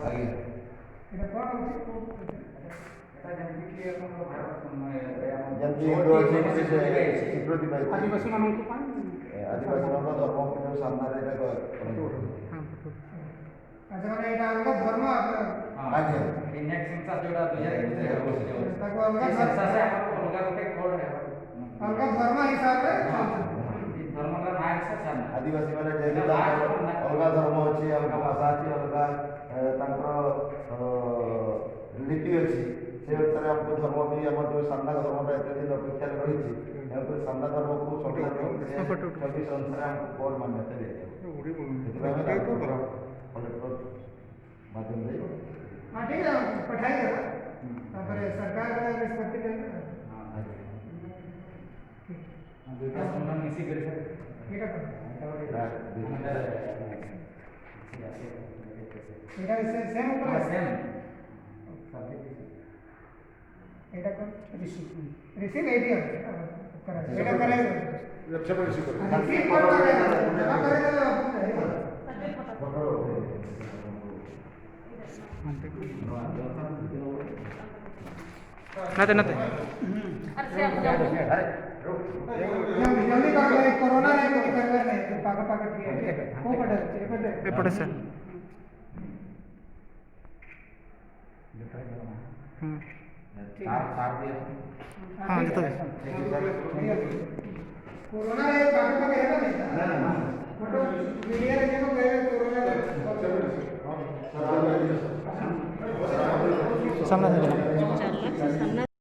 ଆଜ୍ଞା। ଏଇଟା କ'ଣ ହଉଛି କୋଉ? ଏଟା ଯେମିତିକି ଆପଣଙ୍କର ଭାରତ ଯେମିତି ହିନ୍ଦୁ ଅଛି, ସ୍ୱୀକୃତି ପାଇଛି। ଆଦିବାସୀମାନଙ୍କ ପାଇଁ। ଆଦିବାସୀମାନଙ୍କ ଧର୍ମକୁ ଯୋଉ ସାମ୍ନାରେ ଏଇଟା କରନ୍ତି। ଆଚ୍ଛା, ମାନେ ଏଇଟା ଅଲଗା ଧର୍ମ ଆଜ୍ଞା। ଏଇ ନେକ୍ସଟ ସେନ୍ସାସ୍ ଯୋଉଟା 2021ରେ ହେବ, ତାକୁ ଅଲଗା ସେଇ ସେନ୍ସାସ୍ରେ ଆମର ଅଲଗା ଗୋଟେ କୋଡ୍ ହେବ। ଅଲଗା ଧର୍ମ ହିସାବରେ ଚାଲୁଛନ୍ତି। ଏଇ ଧର୍ମଟା ନାଁ ଅଛି ସାର୍। ଆଦିବାସୀ ମାନେ ଯେହେତୁ ତାଙ୍କର ଅଲଗା ଧର୍ମ ଅଛି, ଅଲଗା ଭାଷା ଅଛି, ଅଲଗା ତାଙ୍କର ଲିପି ଅଛି, ସେ ଅନୁସାରେ ଆମକୁ ଧର୍ମ ବି ଆମର ଯୋଉ ସାନ୍ତାଳ ଧର୍ମଟା ଏତେ ଦିନ ଅପେକ୍ଷାରେ ରହିଛି, ତେଣୁକରି ସାନ୍ତାଳ ଧର୍ମକୁ ସମ୍ବିଧାନ 26 ଅନୁସାରେ ଆମକୁ କୋଡ୍ ମାନ୍ୟତା ଦିଆଯାଉ। ସେଥିପାଇଁ ଆମେ କଲେକ୍ଟର ମାଧ୍ୟମରେ। ହଁ, ଠିକ ଅଛି, ପଠାଇ ଦେବା। ତାପରେ ସରକାର ନିଷ୍ପତ୍ତି ନେବେ। ଆଜ୍ଞା। ଦୁଇଟା ସମ୍ମାନ ମିଶିକରି ସାର୍। ଏଇଟା କ'ଣ? ଏଇଟା ଗୋଟେ ଏଇଟା ସେମ୍ ଉପରେ? Same subject. ଏଇଟା କ'ଣ? ରିସିଭ୍ ଏଇଠି ଅଛି କରାଯିବ। ଏଇଟା କରାଇଦେବ, ରିସିଭ୍ ଜମା କରିଦେଲେ ହେଇଗଲା। ଫଟୋ। ନାତେ ନାତେ। ଆରେ। ଜଲ୍ଦି ଜଲ୍ଦି କର, କୋରୋନା ନାହିଁ, କିଛି କରିବାର ନାହିଁ। ପାଖ ପାଖ ଠିଆ କୋଉ ପଟେ ଅଛି? ଏପଟେ? ଏପଟେ ସାର୍। ହୁଁ। ହଁ, ଯେତେ କୋରୋନାରେ ପାଖ ପାଖ ହେବ ନାହିଁ। ନା। ଫଟୋ ମିଡ଼ିଆରେ ଯିବ, କହିବେ କୋରୋନା ସାମ୍ନା। 4 ଲାଖ ସାମ୍ନା।